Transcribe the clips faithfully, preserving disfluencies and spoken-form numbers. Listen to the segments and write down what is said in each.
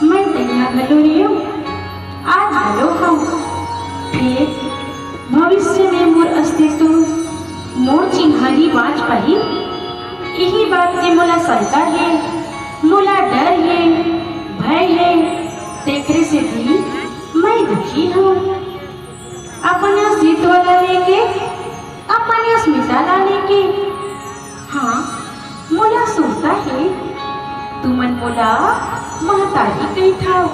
मैं तैयार घलो रेहेंव, आज घलो हंव। फेर भविष्य में मोर अस्तित्व, मोर चिन्हारी बांच पाही, इही बात के मोला शंका हे, मोला डर हे, भय हे, तेकरे सेती मैं दुखी हंव। अपन अस्तित्व ला लेके, अपन अस्मिता ला लेके, हाँ, मोला सुरता हे, तुमन मोला महतारी कहिथव।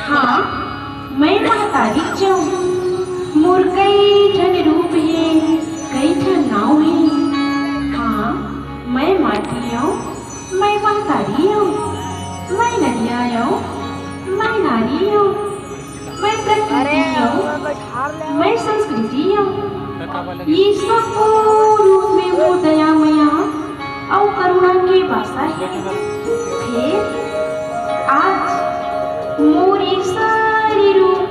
हाँ, मैं महतारी जंव। मोर कई ठन रूप हे, कई ठन नाव हे। हाँ, मैं माटी अंव, मैं महतारी अंव, मैं नदिया अंव, मैं नारी अंव। मैं प्रकृति अउ मैं संस्कृति अउ ये सबो रूप में मोर दया मया अउ करुणा के भाषा हे। फेर आज मोर ये सारी रूप,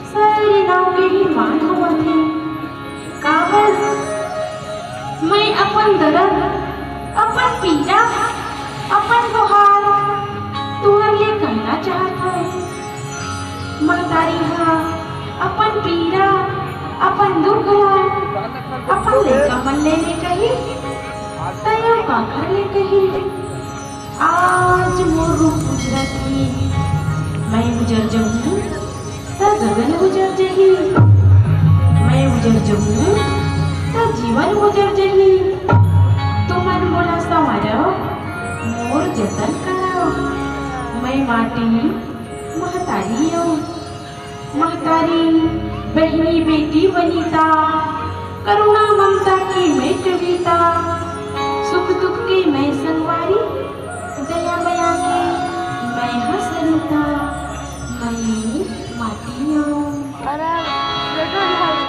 सारी नाव के ही मान होवत हे। काबर मैं अपन दरद, अपन पीरा, अपन गोहार तुहर ले कहना चाहत हंव। महतारी ह अपन पीरा, अपन दुख ला अपन लइका मन ले नइ कही, त अउ काखर ले कही? आज मोर रूप उजरत हे, मैं उजर जहूं त गगन उजर जही, मैं उजर जहूं त जीवन उजर जही। तुमन मोला संवारव, मोर जतन करव, मैं माटी महतारी अउ महतारी, बहिनी, बेटी वनिता, करुणा ममता के मैं कविता, सुख दुख के मैं संगवारी, दया मया के मैं ह सरिता, मैं माटी अउ। अरे, बेटो भाई।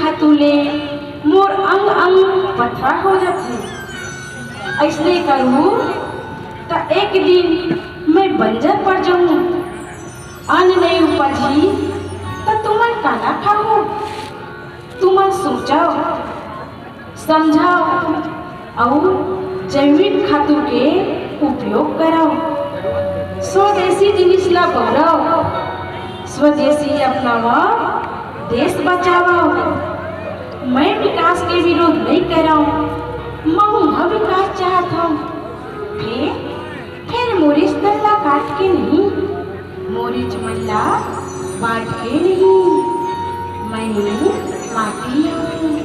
खातू ले मोर अंग अंग पथरा हो जाथे। अइसने करहूँ त एक दिन मैं बंजर पड़ जाहूँ, अन्न नइ उपजही त तुमन काला खाहू? तुमन सोचव, समझव अउ जैविक खातू के उपयोग करव। स्वदेशी जिनिस ला बउरव, स्वदेशी अपनावव, देश बचावव। मैं विकास के विरोध नइ करव, महूँ ह विकास चाहत हव। फेर, फेर मोरेच तन ला काट के नहीं, मोरेच मन ला बांट के नहीं, मैं माटी हूँ।